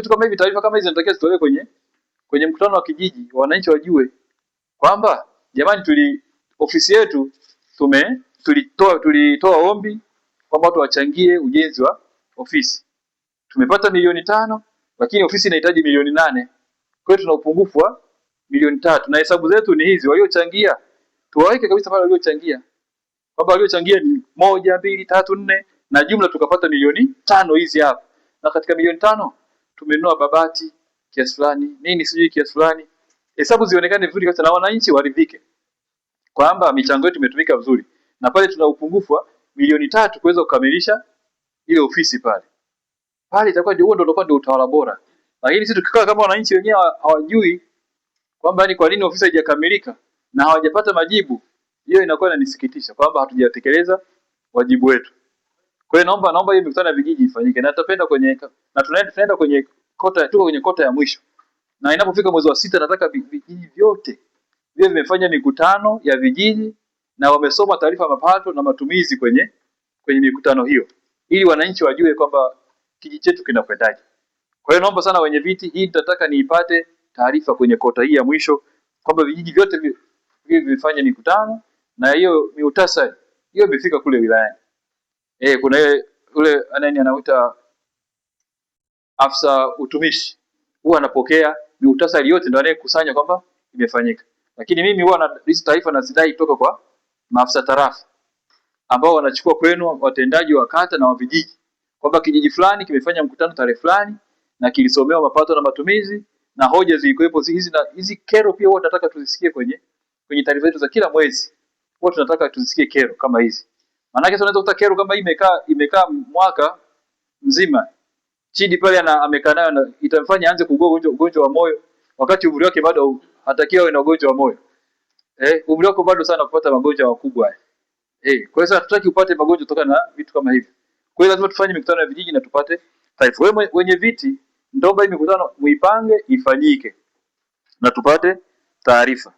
Vitu kama hivi, taarifa kama hizi zinatakiwa zitolewe kwenye mkutano wa kijiji, wananchi wajue kwamba jamani, tuli ofisi yetu tulitoa ombi kwamba watu wachangie ujenzi wa ofisi. Tumepata milioni 5, lakini ofisi inahitaji milioni 8. Kwa hiyo tuna upungufu wa milioni 3, na hesabu zetu ni hizi, waliochangia tuwaweke kabisa pale waliochangia kwamba waliochangia ni moja, mbili, tatu, nne na jumla tukapata milioni 5 hizi hapa, na katika milioni 5 tumenunua babati kiasi fulani, nini sijui kiasi fulani. Hesabu zionekane vizuri kabisa na wananchi waridhike kwamba michango yetu imetumika vizuri, na pale tuna upungufu wa milioni 3 kuweza kukamilisha ile ofisi pale pale, itakuwa ndio, huo ndio utakuwa ndio utawala bora. Lakini sisi tukikaa kama wananchi wenyewe hawajui kwamba ni kwa nini ofisi haijakamilika na hawajapata majibu, hiyo inakuwa inanisikitisha kwamba hatujatekeleza wajibu wetu. Kwa hiyo naomba hii mikutano ya vijiji ifanyike, na tutapenda kwenye na tunaenda kwenye kota, tuko kwenye kota ya mwisho, na inapofika mwezi wa sita nataka vijiji vyote vile vimefanya mikutano ya vijiji na wamesoma taarifa ya mapato na matumizi kwenye mikutano hiyo, ili wananchi wajue kwamba kijiji chetu kinakwendaje. Kwa hiyo naomba sana wenye viti, hii nitataka niipate taarifa kwenye kota hii ya mwisho kwamba vijiji vyote vile vimefanya mikutano na hiyo miutasari hiyo imefika kule wilayani. Kuna yule nani anaita afisa utumishi huwa anapokea miutasari yote, ndio anayekusanya kwamba imefanyika. Lakini mimi huwa na hizi taarifa nazidai kutoka kwa maafisa tarafa ambao wanachukua kwenu watendaji wa kata na wa vijiji kwamba kijiji fulani kimefanya mkutano tarehe fulani na kilisomewa mapato na matumizi na hoja zilikuwepo hizi na hizi. Kero pia huwa tunataka tuzisikie kwenye taarifa zetu za kila mwezi, huwa tunataka tuzisikie kero kama hizi. Maana yake unaweza kukuta kero kama hii imekaa mwaka mzima Chidi pale amekaa nayo na itamfanya aanze kuugua ugonjwa wa moyo wakati umri wake bado hatakiwa awe na ugonjwa wa moyo. Umri wako bado sana kupata magonjwa makubwa haya. Kwa hiyo sasa hatutaki upate magonjwa kutokana na vitu kama hivi. Kwa hiyo lazima tufanye mikutano ya vijiji na tupate taarifa. Wewe wenye viti, ndomba hii mikutano muipange ifanyike na tupate taarifa.